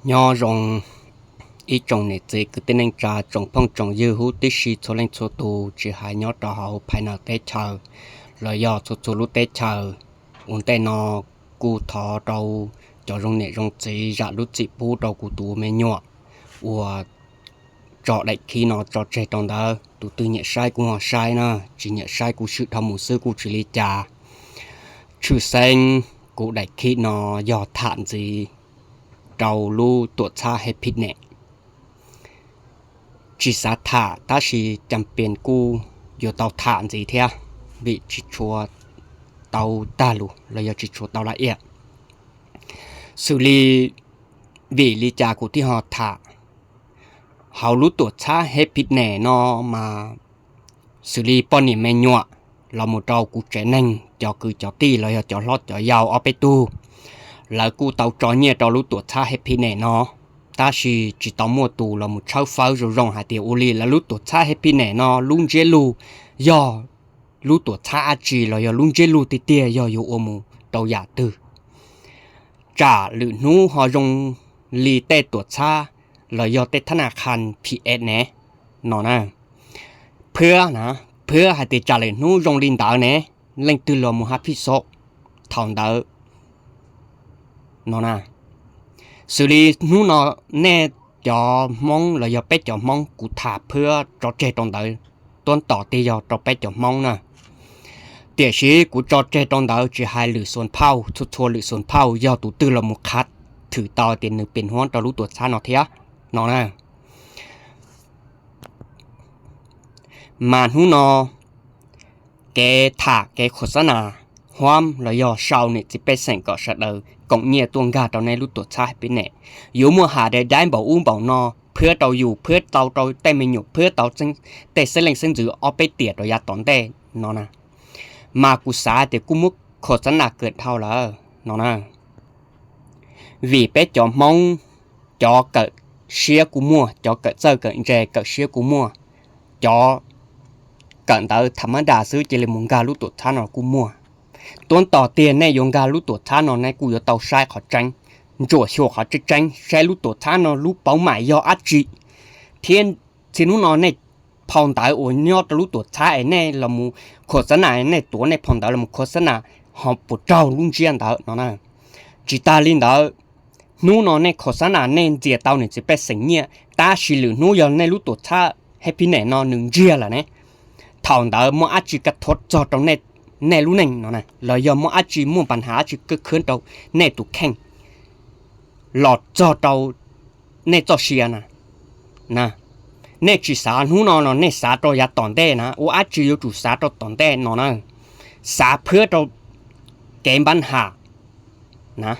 Nyob zoo ib tsoom niam txiv kwv tij neej tsa, tsoom phooj tsoom ywg huv tib si txhua leej txhua tus, tsis hais nyob rau hauv phais nam teb chaws los yog txhua txhua lub teb chaws. Ua ntej no kuj thov rau cov zoo niam zoo txiv zam lub txim pub rau kuv tus ua me nyuam uas tso daim khib no tso tseg rau ntawd. Tus twg nyiam saib kuj ho saib na, tsis nyiam saib kuj swm dhau mus xwb kuj tsis li cas. Tshwj xeeb kuv daim khib no yog tham ntxiv rau lub tuam txhab Happy Net. Tsis xav tham tab sis cas pias kuj yuav tau tham ntxiv thiab, vim tsis tshua tau tag lus los yog tsis tshua tau laj iam. Xws li vim li cas kuv thiaj ho tham hauv lub tuam txhab Happy Net no mas, xws li poj niam me nyuam los mus rau kuv tsev neeg, cov kwv cov tij los yog cov hlob cov yau ob peb tug, lawv kuj tau tso nyiaj rau lub tuam txhab Happy Net no, tab sis tsis tau muaj tus los mus tshawb fawb zoo zoo hais tias ua li lawv lub tuam txhab Happy Net no lub ntsiab lus yog lub tuam txhab dab tsi los yog lub ntsiab lus tiag tiag yog yuav ua mus rau yam twg, tsam lwm hnub ho zoo li tej tuam txhab los yog tej thab nas khas P S ne no na. Phwb na, phwb hais tias tsam lwm hnub zoo li ntawd ne, leej twg los mus hab phij xo thaum ntawd no na. Xws li hnub no nej cov Hmoob los yog peb cov Hmoob kuv tham phwb tso tseg rau ntawd, tuab tom tiag yog rau peb cov Hmoob na. Tiam sis kuv tso tseg rau ntawd tsis hais lwm xuas phauj, txhua txhua lwm xuas phauj yog tus twg los mus qhav thwm tau tias nws pem huab rau lub tuam txhab no thiab no na. Mas hnub no kev tham kev khos xab nas huab los yog sau niam txiv pej xeem kom sawv daws koom nyiaj tuaj nkag rau nej lub tuam txhab Happy Net, yuav muaj ham dai daib npaum ub npaum no phwb rau yus, phwb tau rau tej me nyuam, phwb tau tej xeeb leej xeeb ntxwv ob peb tiam rau yav tom ntej no na. Mas kuv xav tias kuj muab khos xab nas kawm dhau lawm no na. Vim peb cov Hmoob, cov kawm siab kuj muaj, cov kawm txawj kawm ntse kawm siab kuj muaj, cov kawm ntawv tham mab das xwb cia li mus nkag lub tuam txhab no kuj muaj. Tuab tom tiag nej yuav nkag lub tuam txhab no nej kuj yuav tau saib qhov tseeb, ntsuam xyuas qhov tseeb tseeb, saib lub tuam txhab no lub pauv mam yog dab tsi, thiab txij hnub no nej phau ntawv uas nyob rau lub tuam txhab es nej los mus khos xab nas, nej tuav nej phau ntawv los mus khos xab nas ho puas raug lub ntsiab ntawd no na. Tsis tas li ntawd, hnub no nej khos xab nas nej ntxias tau niam txiv pej xeem nyiaj, tab sis lwm hnub yog nej lub tuam txhab Happy Net no nws ntsiag lawm ne, thaum ntawd muaj dab tsi kaj thuav txog rau nej lub neej no na, los yog muaj dab tsi, muaj npa has dab tsi kaj khwb rau nej tus kheej los txog rau nej txoj sia na. Nej tsis xav hnub no no nej xav rau yav tom ntej na, ua dab tsi yuav tsum xav rau tom ntej no na. Xav phwb rau kev npa has na,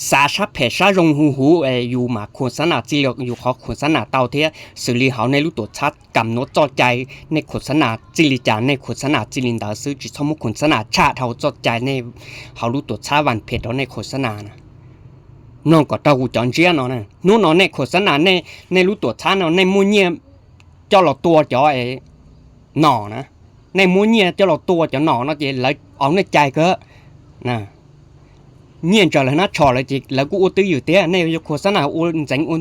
xav sab phem sab zoo huv huv es yus mam khos xab nas txij li yus qhov khos xab nas tau thiab. Xws li hauv nej lub tuam txhab kam nuav txoj cai, nej khos xab nas txij li cas nej khos xab nas txij li ntawd xwb, tsis txhob muab khos xab nas tshaj dhau txoj cai nej hauv lub tuam txhab vas phem rau nej khos xab nas na. Mloog kom raug kuv cov ntsiab no, hnub no nej khos xab nas, nej lub tuam txhab no nej muab nyiaj coj los tua cov nom na, nej muab nyiaj coj los tua cov nom no ces lawv au nej cai kawg. Nyiaj ntsaws lawv hnab tsho lawm ces lawv kuj ua twj ywm tiag, nej yuav khos xab nas ua ntxeev ua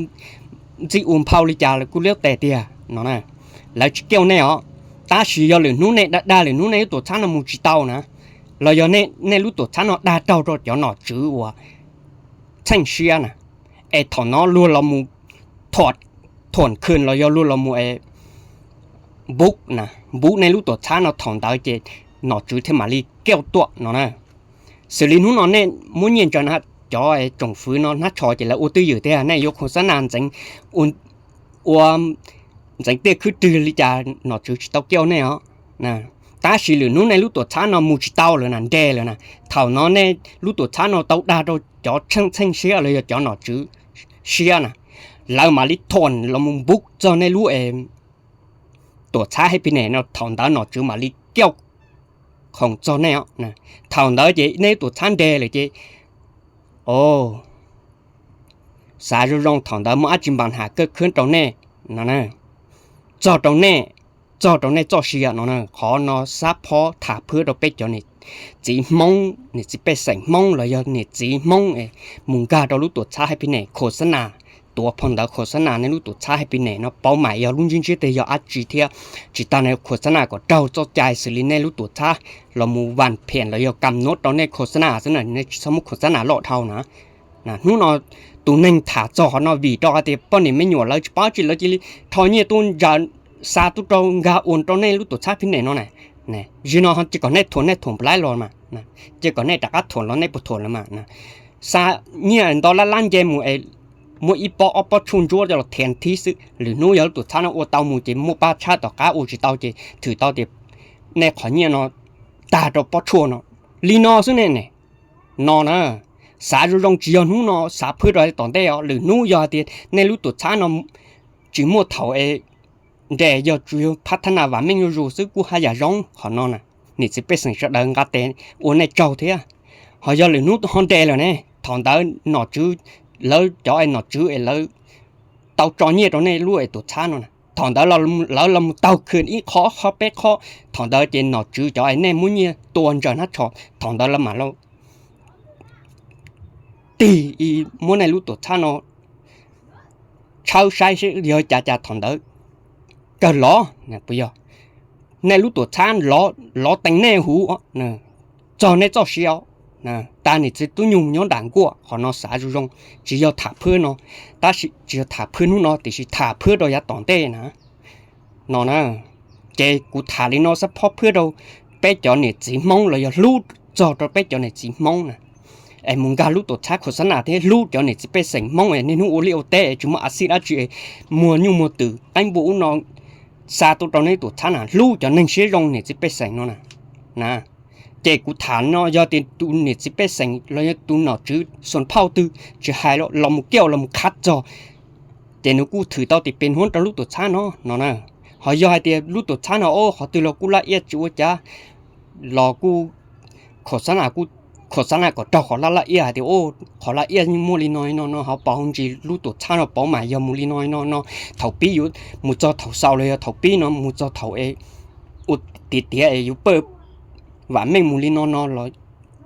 ntxij ua nphau li cas lawv kuj liab tes tiag no na. Lawv tsis kiauj nej os. Tab sis yog lwm hnub nej dag dag lwm hnub nej lub tuam txhab no mus tsis tau na, los yog nej lub tuam txhab no dag raug rau cov nom tswv uas txheej siab na, es thaum no luag los mus thuam khwm los yog luag los mus npub na, npub nej lub tuam txhab no thaum ntawd ces nom tswv thiaj mam li kiauj tuaj no na. Xws li hnub no nej muab nyiaj ntsaws na, cov tsoom fwv no hnab tsho ces lawv ua twj ywm tiag, nej yuav khos xab nas ntxeev ua ntxeev tiaj khwb rwg li cas nom tswv tsis tau kiauj nej os. Tab sis lwm hnub nej lub tuam txhab no mus tsis tau lawm na, nres lawm na, thaum no nej lub tuam txhab no tau dag rau cov txheej siab los yog cov nom tswv siab na, lawv mam li thuam los mus npub txog nej lub tuam txhab Happy Net no, thaum ntawd nom tswv mam li kiauj khoom txog nej. Thaum ntawd ces nej lub tuam txhab nres lawm ces, o, xav zoo zoo thaum ntawd muaj dab tsi npa has kaj khwb rau nej no, txog rau nej, txog rau nej txoj sia no na. Qhov no xab phob tham phwb rau peb cov niam txiv Hmoob, niam txiv pej xeem Hmoob los yog niam txiv Hmoob es mus nkag rau lub tuam txhab Happiness khos xab nas, tuav phau ntawv khos xab nas nej lub tuam txhab Happiness no paub mas yog lub ntsiab ntsiab teg yog dab tsi thiab. Tsis tas no khos xab nas kom raug txoj cai xws li nej lub tuam txhab los mus vas phem los yog kam nuab rau nej khos xab nas xwb na, nej tsis txhob muab khos xab nas loj dhau na. Hnub no tus neeg tham txog qhov no vim rau hais tias poj niam me nyuam lawv tsis paub dab tsi lawv cia li rho nyiaj tuaj ntsaws xa tuaj rau nkag ua rau nej lub tuam txhab Happiness no na. Zim no ces kom nej thuam nej thuam nplaib los mas, ces kom nej rov qab thuam los nej puas thuam lawm mas. Xa nyiaj nto lab lab nce mus es muaj ib pob ob pob tshuaj ntsuab coj los thiav thib xwb, lwm hnub yog lub tuam txhab no ua tau mus ces muaj pab tshab tom qab ua tsis tau ces thwm tau tias nej qhov nyiaj no tag rau pob tshuaj no. Li no xwb ne. No na, xav zoo zoo tsis yog hnub no xav phwb rau tom ntej os, lwm hnub yog hais tias nej lub tuam txhab no tsis muaj thaum es nres yog tsuas yog phab thab nas vam meej zuj zus xwb kuj haj yam zoo qhov no na. Niam txiv pej xeem sawv daws nqa tes ua nej tsaug thiab. Ho yog lwm hnub ho nres lawm ne, thaum ntawd nom tswv, lawv cov es nom tswv es lawv tau tso nyiaj rau nej lub es tuam txhab no na, thaum ntawd lawv los mus taug khw ib qho qhov peb qhov, thaum ntawd ces nom tswv cov es nej muab nyiaj tua ntsaws hnab tsho, thaum ntawd lawv mam los tig muab nej lub tuam txhab no tshawb saib seb yog cas cas thaum ntawd kawg lov puas yog. Nej lub tuam txhab lov teev nej huv, txog nej txoj sia. Tag niam txiv tub nyuj nyob nram nkuaj, qhov no xav zoo zoo, tsis yog tham phwb no, tab sis tsis yog tham phwb hnub no tiam sis tham phwb rau yav tom ntej na. No na, ces kuv tham li no xab phob phwb rau peb cov niam txiv Hmoob los yog hlub txog rau peb cov niam txiv Hmoob na, es mus nkag lub tuam txhab khos xab nas thiab hlub cov niam txiv pej xeem Hmoob es niaj hnub ua liaj ua teb es tsis muaj a xij dab tsi es muag nyuj muag twm qaib npua ub no xa tuaj rau nej tuam txhab na, hlub cov neeg siab zoo niam txiv pej xeem no na. Na, ces kuv tham no yog tias tus niam txiv pej xeem los yog tus nom tswv xoo phauj twg tsis hais los mus kiaj los mus qhav txog, ces nws kuj thwm tau tias pem hnub rau lub tuam txhab no no na. Ho yog hais tias lub tuam txhab no qhov twg los kuj laj iaj tsis ua cas los kuj khos xab nas kom raug qhov laj laj iaj hais tias qhov laj iaj yeej muaj li no no no, hauv paus hauv ntsis lub tuam txhab no paub mas yog mus li no no no, thaum pib yuav mus txog thaum xaus los yog thaum pib no mus txog thaum es ua tiav tiav es yuav pawj vam meej mus li no no los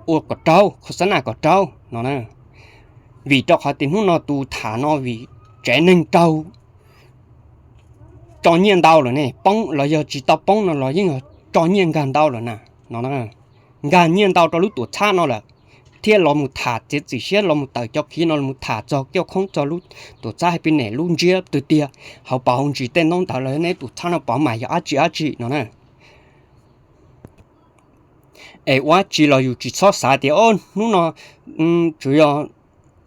ua kom raug, khos xab nas kom raug no na. Vim rau qhov tias hnub no tus tham no vim tsev neeg raug tso nyiaj ntau lawm ne, poob los yog tsis tau poob no los yeej tso nyiaj nkag ntau lawm na, no nkag nyiaj ntau rau lub tuam txhab no lawm, thiaj los mus tham txiav txim siab los mus tawm cov khiv no los mus tham txog kiaj khoob txog lub tuam txhab Happiness lub ntsiab twg tiag, hauv paus hauv ntsis tej ntaub ntawv los yog nej tuam txhab no paub mas yog dab tsi dab tsi no na. Es ua dab tsi los yus tsis txhob xav tias o hnub no tsuas yog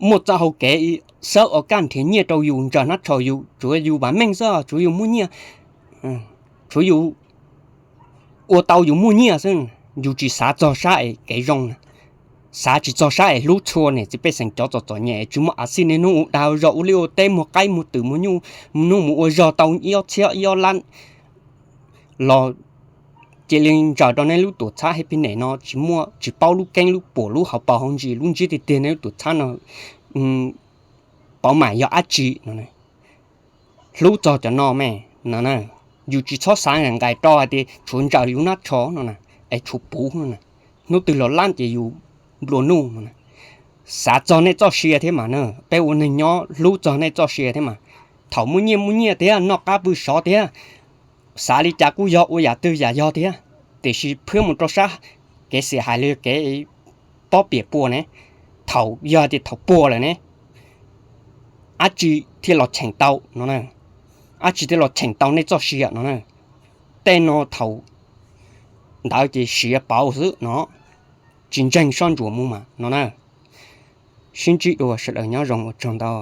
muaj txoj hau kev xawb ua kaj nrhiav nyiaj rau yus ntsaws hnab tsho, yus tsuas yus vam meej xwb, tsuas yus muaj nyiaj, tsuas yus ua tau yus muaj nyiaj xwb. Yus tsis xav txog sab es kev zoo na, xav tsis txog sab es hlub txhua niam txiv pej xeem cov txom txom nyem es tsis muaj a xij niaj hnub ua dag zog ua liaj ua teb muag qaib muag twm muag nyuj, hnub mus ua zog tau ib ob txhiab ib ob lab los cia li ntsaws rau nej lub tuam txhab Happiness no tsis muaj, tsis paub lub keeb lub puam lub hauv paus hauv ntsis lub ntsiab tiag tiag nej lub tuam txhab no paub mas yog dab tsi no. Hlub txog cov no me no na, yus tsis txhob xav nqais rau hais tias tshuav ntsaws yus hnab tsho no na, es tshuav puv no na, hnub twg los lab ces yus nplua nuj no na. Xav txog nej txoj sia thiab mas na, peb ua neeg nyob hlub txog nej txoj sia thiab mas. Thaum muaj nyiaj muaj nyiaj thiab noj qab pw sov thiab, xav li cas kuj yog ua yam twg yam yog thiab, tiam sis phwb mus rau sab kev xia hais los yog kev pob piam pua ne, thaum yog tias thaum puag lawm ne, dab tsi thiaj los cheem tau no, dab tsi thiaj los cheem tau nej txoj sia no na. Tej no thaum ntawd ces siav pauv xwb no, tsis ntseeg soj ntsuam mus mas no na. Sib ntsib dua, sawv daws nyob zoo, ua tsaug ntau.